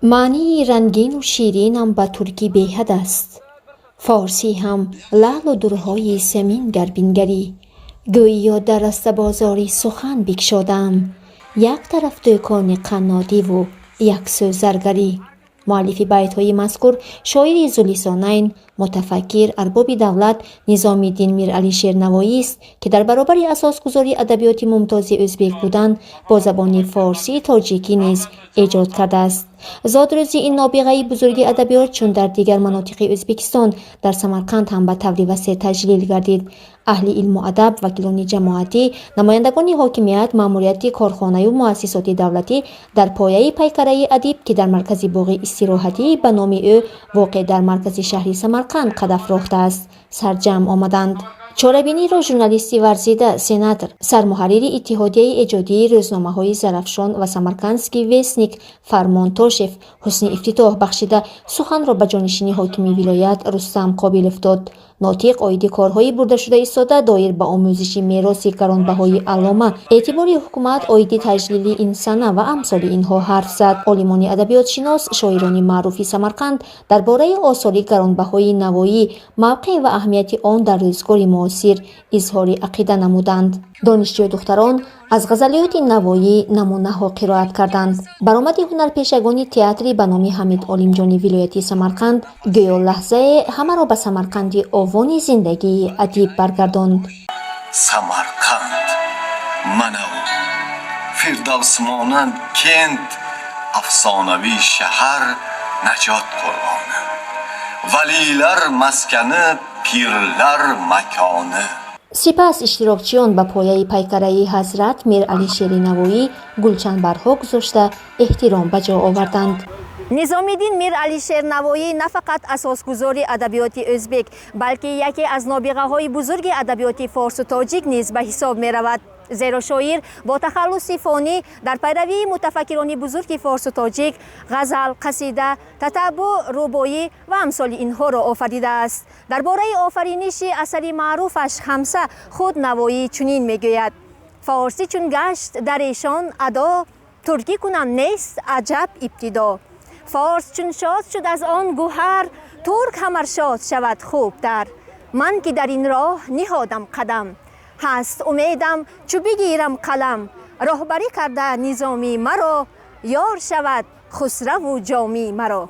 Маънии рангину ширинам ба туркӣ беҳад аст. Форсӣ ҳам лаълу дурҳои самин гар бингарӣ, гӯё дар растабозори сухан бикшодаам, як тараф дӯкони қаннодиву як сӯ заргарӣ. Муаллифи байтҳои мазкур шоири зулисонайн, мутафаккир, арбоби давлат Низомиддин Мир Алишер Навоист, ки дар баробари асосгузори адабиёти мумтози ӯзбек будан, бо забони форсии тоҷикӣ низ эҷод кардааст. Зодрӯзи ин нобиғаи бузурги адабиёт, чун дар дигар манотиқи Ӯзбекистон, дар Самарқанд ҳам ба таври васеъ таҷлил гардид. Аҳли илму адаб, вакилони ҷамоатӣ, намояндагони ҳокимият, маъмурияти корхонаю муассисоти давлатӣ дар пояи пайкараи адиб, ки дар маркази боғи истироҳатӣ ба номи ӯ воқеъ дар маркази шаҳри Самарқанд қад афрохтааст, сарҷамъ омаданд. Чорабиниро журналисти варзида, сенатор, сармуҳаррири Иттиҳодияи эҷодии рӯзномаҳои «Зарафшон» ва «Самаркандский вестник» Фармон Тошев ҳусни ифтитоҳ бахшида, суханро ба ҷонишини ҳокими вилоят Рустам Қобилов дод. Нотиқ оиди корҳои бурдашуда истода доир ба омӯзиши мероси гаронбаҳои аллома, эътибори ҳукумат оиди таҷлили ин сана ва амсоли инҳо ҳарф зад. Олимони адабиётшинос, шоирони маъруфи Самарқанд дар бораи осори гаронбаҳои Навоӣ, мавқеъ ва аҳамияти он дар рӯзгори муосир изҳори ақида намуданд. Донишҷӯ духтарон аз ғазалиёти Навоӣ намунаҳо қироат карданд. Баромади ҳунарпешагони театри ба номи Ҳамид Олимҷони вилояти Самарқанд гӯё лаҳзае ҳамаро ба Самарқанди овони зиндагии адиб баргардонд. Самарқанд, мана у фирдавсмонанд кент, афсонаviy shahar, najot qo'rg'oni, valiylar maskani, pirlar makoni. Сипас иштирокчиён ба пояи пайкараи ҳазрат Мир Алишери Навоӣ гулчанбарҳо гузошта, эҳтиром ба ҷо оварданд. Низомиддин Мир Алишер Навоӣ на фақат асосгузори адабиёти ӯзбек, балки яке аз нобиғаҳои бузурги адабиёти форсу тоҷик низ ба ҳисоб меравад, зеро шоир бо тахаллуси Фонӣ дар пайравии мутафаккирони бузурги форсу тоҷик ғазал, қасида, татаббуъ, рубоӣ ва амсоли инҳоро офаридааст. Дар бораи офариниши асари маъруфаш Хамса худ Навоӣ чунин мегӯяд: «Форсӣ чун гашт дар эшон адо, туркӣ кунам нест аҷаб ибтидо. Форс чун шод шуд аз он гӯҳар, турк ҳамар шод шавад хубтар. Ман ки дар ин роҳ ниҳодам қадам, ҳаст умедам, чу бигирам қалам, роҳбарӣ карда Низомӣ маро, ёр шавад Хусраву Ҷомӣ маро».